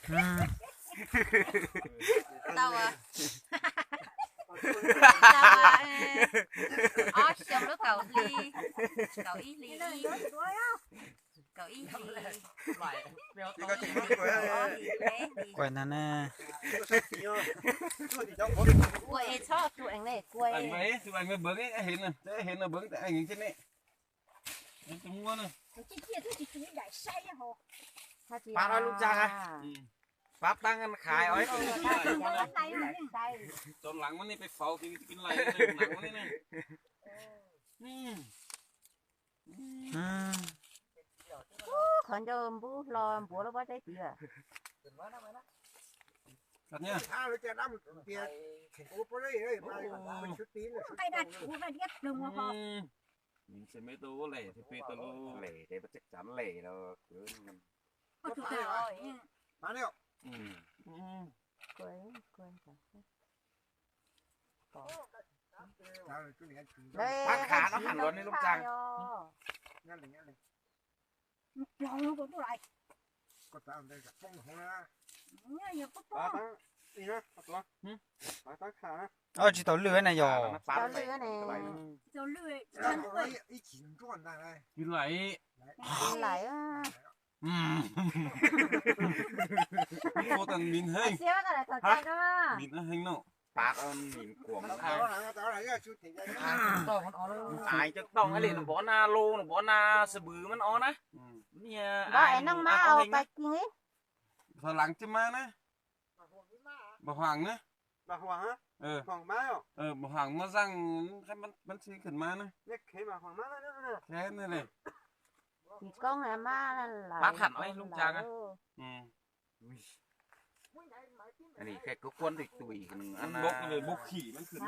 Tau, tau, ob xyoo lub kaum hli, kaum ib hli, kaum ib hli. Kuav ntag na. Ua es txhob tus eev ne kuav. Tus eev npawv, tus eev npawv thiab ne. Pab lub tsaag, pab taab khaiv. Cov lav mas nej peb faus tis tis lais, lav mas nej. Qhov ncauj npub hlo npuav lub pob zeb tid. Ces me tau lem thiab peb tau lem. Pab khav no hab los nej lub tsaag. Ob tsis tau lwj na yog. Tsis lais. Ua tas min heev, min heev no. Pab min kuam, ais cov tau li nws pov na, lo nws pov na, sab pwg mas o na. Npaj es noj mas au pais kis. Thaum lav tsis mas na. Npam huam na. Npam huam mas zaaj, pab tsi khwm mas na. Pab tham no ib lub tsaag. Nws khe kuv kuab ntws tui nws. Npam khim mas khwm.